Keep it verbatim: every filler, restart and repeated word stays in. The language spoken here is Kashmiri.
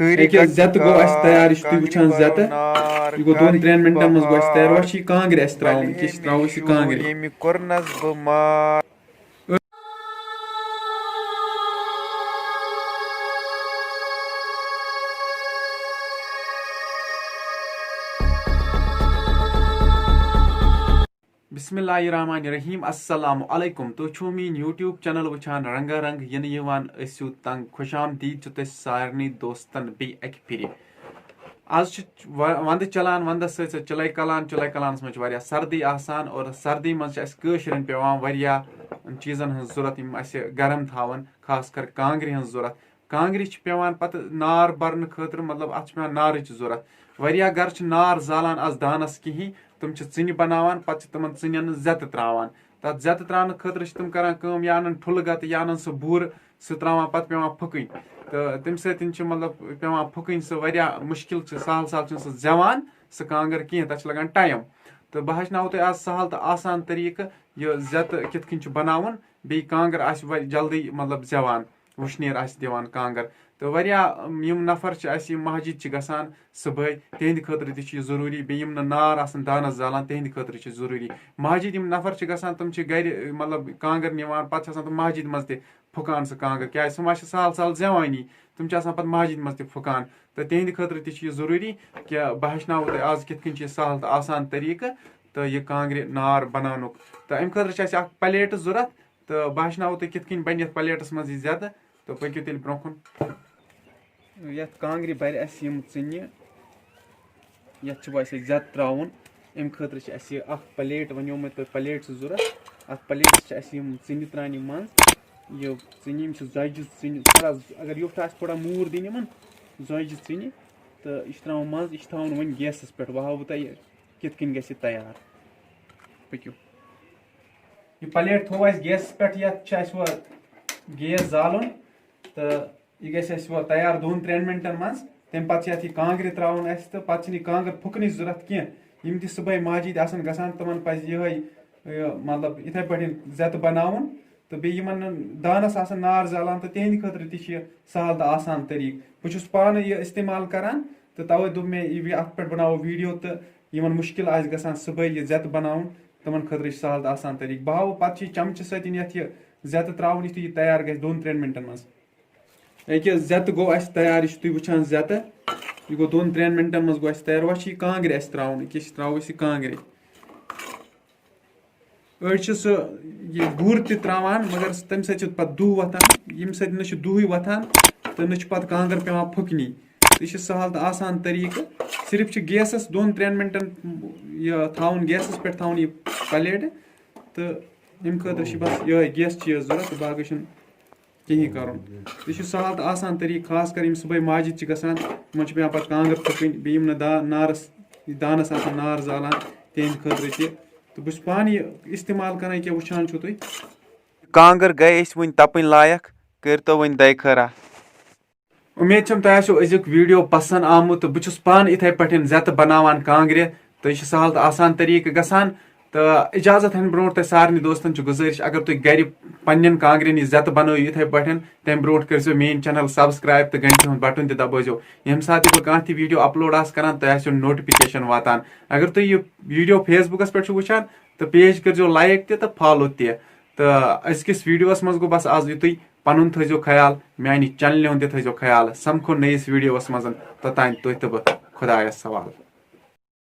ییٚکیٛاہ زیتہٕ گوٚو اَسہِ تیار، یہِ چھُو تُہۍ وٕچھان زیتہٕ۔ یہِ گوٚو دۄن ترٛٮ۪ن مِنٹَن منٛز گوٚو اَسہِ تیار۔ وۄنۍ چھِ یہِ کانٛگرِ اَسہِ ترٛاوُن، ییٚکیٛاہ چھِ ترٛاوُن أسۍ یہِ کانٛگرِ۔ ییٚمہِ کوٚرنَس بہٕ مار۔ بسم اللہ الرحمن الرحیم۔ السلام علیکم۔ تُہۍ چھِو میٛٲنۍ YouTube channel وٕچھان رنگا رنگ ینہٕ یِوان ٲسِو تنگ۔ خوش آمدید چھِ تۄہہِ سارنٕے دوستن بیٚیہِ اَکہِ پھِرِ۔ آز چھِ و-، ونٛدٕ چلان، ونٛدس سۭتۍ سۭتۍ چِلَے کلان، چِلَے کلانس منٛز چھِ واریاہ سردی آسان اور سردی منٛز چھِ اَسہِ کٲشرٮ۪ن پٮ۪وان واریاہ چیٖزن ہٕنٛز ضوٚرتھ یِم اَسہِ گرم تھاون، خاص کر کانٛگرِ ہٕنٛز ضوٚرتھ۔ کانٛگرِ چھِ پٮ۪وان پتہٕ نار برنہٕ خٲطرٕ، مطلب، اَتھ چھِ پٮ۪وان نارٕچ ضوٚرتھ۔ واریاہ گرٕ چھِ نار زالان آز دانَس کِہیٖنۍ، تِم چھِ ژِنہِ بَناوان، پَتہٕ چھِ تِمَن ژِنٮ۪ن زیتہٕ ترٛاوان۔ تَتھ زیتہٕ ترٛاونہٕ خٲطرٕ چھِ تِم کَران کٲم، یا اَنان ٹھُلہٕ گَتہٕ، یا اَنان سُہ بوٗرٕ، سُہ ترٛاوان، پَتہٕ پٮ۪وان پھُکٕنۍ۔ تہٕ تَمہِ سۭتۍ چھِ، مطلب، پٮ۪وان پھُکٕنۍ سُہ واریاہ مُشکِل، چھِ سَہَل سَہَل چھِنہٕ سُہ زٮ۪وان، سُہ کانٛگٕر کِہیٖنۍ، تَتھ چھِ لَگان time۔ تہٕ بہٕ ہیٚچھناوو تۄہہِ آز سَہَل تہٕ آسان طٔریٖقہٕ یہِ زیتہٕ کِتھ کٔنۍ چھُ بَناوُن، بیٚیہِ کانٛگٕر آسہِ وۄنۍ جلدی، مطلب، زٮ۪وان۔ وُشنیر آسہِ دِوان کانٛگٕر۔ تہٕ واریاہ، أم، یِم نفر چھِ اَسہِ، یِم مسجد چھِ گژھان صُبحٲے، تِہِنٛدِ خٲطرٕ تہِ چھُ یہِ ضروٗری۔ بیٚیہِ یِم نہٕ نار آسَن دانَس زالان، تِہِنٛدِ خٲطرٕ چھُ ضروٗری۔ مسجد یِم نفر چھِ گژھان، تِم چھِ گرِ، مطلب، کانٛگٕر نِوان، پَتہٕ چھِ آسان تِم مسجد منٛز تہِ پھُکان سُہ کانٛگٕر، کیٛازِ سُہ ما چھِ سہل سہل زٮ۪وٲنی، تِم چھِ آسان پَتہٕ مسجد منٛز تہِ پھُکان۔ تہٕ تِہِنٛدِ خٲطرٕ تہِ چھُ یہِ ضروٗری کہِ بہٕ ہیٚچھناوو تۄہہِ آز کِتھ کٔنۍ چھُ یہِ سہل تہٕ آسان طریٖقہٕ تہٕ یہِ کانٛگرِ نار بَناونُک۔ تہٕ اَمہِ خٲطرٕ چھِ اَسہِ اَکھ plate ضروٗرت۔ تہٕ بہٕ ہیٚچھناوو تۄہہِ کِتھ کٔنۍ بَنہِ یَتھ plateس منٛز یہِ زیتہٕ۔ تہٕ پٔکِو تیٚلہِ برٛونٛہہ کُن۔ یَتھ کانٛگرِ بَرِ اَسہِ یِم ژِنہِ، یَتھ چھُ وۄنۍ اَسہِ زیتہٕ ترٛاوُن۔ اَمہِ خٲطرٕ چھِ اَسہِ یہِ اَکھ plate، وۄنۍ ووٚن مےٚ تۄہہِ plate چھِ ضوٚرَتھ۔ اَتھ plateس چھِ اَسہِ یِم ژِنہِ ترٛاونہِ منٛز۔ یہِ ژِنہِ، یِم چھِ زۄجہِ ژِنہِ، تھوڑا اگر یوٚٹھ آسہِ تھوڑا موٗر دِنۍ یِمَن زۄجہِ ژِنہِ، تہٕ یہِ چھِ ترٛاوُن منٛز، یہِ چھِ تھاوُن وۄنۍ gasس پٮ۪ٹھ۔ وۄنۍ ہاوو بہٕ تۄہہِ یہِ کِتھ کٔنۍ گژھِ یہِ تیار۔ پٔکِو۔ یہِ plate تھوٚو اَسہِ gasس پٮ۪ٹھ، یَتھ چھُ اَسہِ وۄنۍ gas زالُن تہٕ یہِ گژھِ اَسہِ وۄنۍ تیار دۄن ترٛٮ۪ن مِنٹَن منٛز۔ تَمہِ پَتہٕ چھِ یَتھ یہِ کانٛگرِ ترٛاوُن اَسہِ تہٕ پَتہٕ چھِنہٕ یہِ کانٛگٕر پھُکنٕچ ضوٚرَتھ کینٛہہ۔ یِم تہِ صُبحٲے مسجد آسَن گژھان، تِمَن پَزِ یِہوٚے، یہِ، مطلب، یِتھَے پٲٹھۍ زیتہٕ بَناوُن۔ تہٕ بیٚیہِ یِمَن نہٕ دانَس آسَن نار زالان، تہٕ تِہِنٛدِ خٲطرٕ تہِ چھِ یہِ سَہَل تہٕ آسان طریٖقہٕ۔ بہٕ چھُس پانہٕ یہِ استعمال کَران، تہٕ تَوَے دوٚپ مےٚ، یہِ، اَتھ پٮ۪ٹھ بَناوو video، تہٕ یِمَن مُشکِل آسہِ گژھان صُبحٲے یہِ زیتہٕ بَناوُن، تِمَن خٲطرٕ چھِ سَہَل تہٕ آسان طریٖقہٕ۔ بہٕ ہاوٕ پَتہٕ چھِ یہِ چَمچہٕ سۭتۍ یَتھ یہِ زیتہٕ ترٛاوُن، یُتھُے یہِ تیار گژھِ دۄن ترٛٮ۪ن مِنٹَن منٛز۔ ییٚکیٛاہ زیتہٕ گوٚو اَسہِ تیار، یہِ چھُ تُہۍ وٕچھان زیتہٕ۔ یہِ گوٚو دۄن ترٛٮ۪ن مِنٹَن منٛز گوٚو اَسہِ تیار۔ وۄنۍ چھِ یہِ کانٛگرِ اَسہِ ترٛاوُن، ییٚکیٛاہ چھِ ترٛاوو أسۍ یہِ کانٛگرِ۔ أڑۍ چھِ سُہ یہِ بوٗرٕ تہِ ترٛاوان، مگر تَمہِ سۭتۍ چھِ پَتہٕ دُہ وۄتھان، ییٚمہِ سۭتۍ نہ چھُ دُہٕے وۄتھان تہٕ نہ چھُ پَتہٕ کانٛگٕر پٮ۪وان پھُکنی۔ یہِ چھِ سَہَل تہٕ آسان طریٖقہٕ۔ صرف چھِ gasس دۄن ترٛٮ۪ن مِنٹَن یہِ تھاوُن، gasس پٮ۪ٹھ تھاوُن یہِ plate، تہٕ اَمہِ خٲطرٕ چھِ بَس یِہوٚے gas چیٖز ضوٚرَتھ، تہٕ باقٕے چھُنہٕ کِہیٖنۍ کَرُن۔ یہِ چھُ سَہَل تہٕ آسان طریٖقہٕ، خاص کر یِم صُبحٲے مسجد چھِ گژھان، تِمَن چھِ پٮ۪وان پَتہٕ کانٛگٕر پھُکٕنۍ، بیٚیہِ یِم نہٕ دا-، نارَس، دانَس آسان نار زالان، تِہِنٛدِ خٲطرٕ تہِ۔ تہٕ بہٕ چھُس پانہٕ یہِ استعمال کران، ییٚکیٛاہ وٕچھان چھِو تُہۍ۔ کانٛگٕر گٔے أسۍ وٕنۍ تَپٕنۍ لایق، کٔرۍتو وٕنۍ دَے خٲرا۔ اُمید چھَم تۄہہِ آسیو أزیُک video پسنٛد آمُت، تہٕ بہٕ چھُس پانہٕ یِتھَے پٲٹھۍ زیتہٕ بناوان کانٛگرِ، تہٕ یہِ چھُ سہل تہٕ آسان طریٖقہٕ گژھان۔ تہٕ اجازت ہٮ۪نہٕ برونٛٹھ تۄہہِ سارنٕے دوستن چھِ گُزٲرِش، اگر تُہۍ گرِ پننٮ۪ن کانٛگرٮ۪ن یہِ زیتہٕ بنٲیِو یِتھَے پٲٹھۍ، تَمہِ برونٛٹھ کٔرۍزیو میٛٲنۍ channel subscribe تہٕ گھنٹہِ ہُنٛد button تہِ دبٲیزیو، ییٚمہِ ساتہٕ تہِ بہٕ کانٛہہ تہِ video upload آسہٕ کران، تۄہہِ آسیو notification واتان۔ اگر تُہۍ یہِ video Facebookس پٮ۪ٹھ چھِو وٕچھان، تہٕ page کٔرۍزیو like تہِ تہٕ follow تہِ۔ تہٕ أزکِس videoس منٛز گوٚو بس آز یُتُے۔ پنُن تھٲیزیو خیال، میٛانہِ channelہِ ہُنٛد تہِ تھٲیزیو خیال۔ سمکھو نٔیِس videoس منٛز، توٚتام تُہۍ تہٕ بہٕ۔ خۄدایس حوالہٕ۔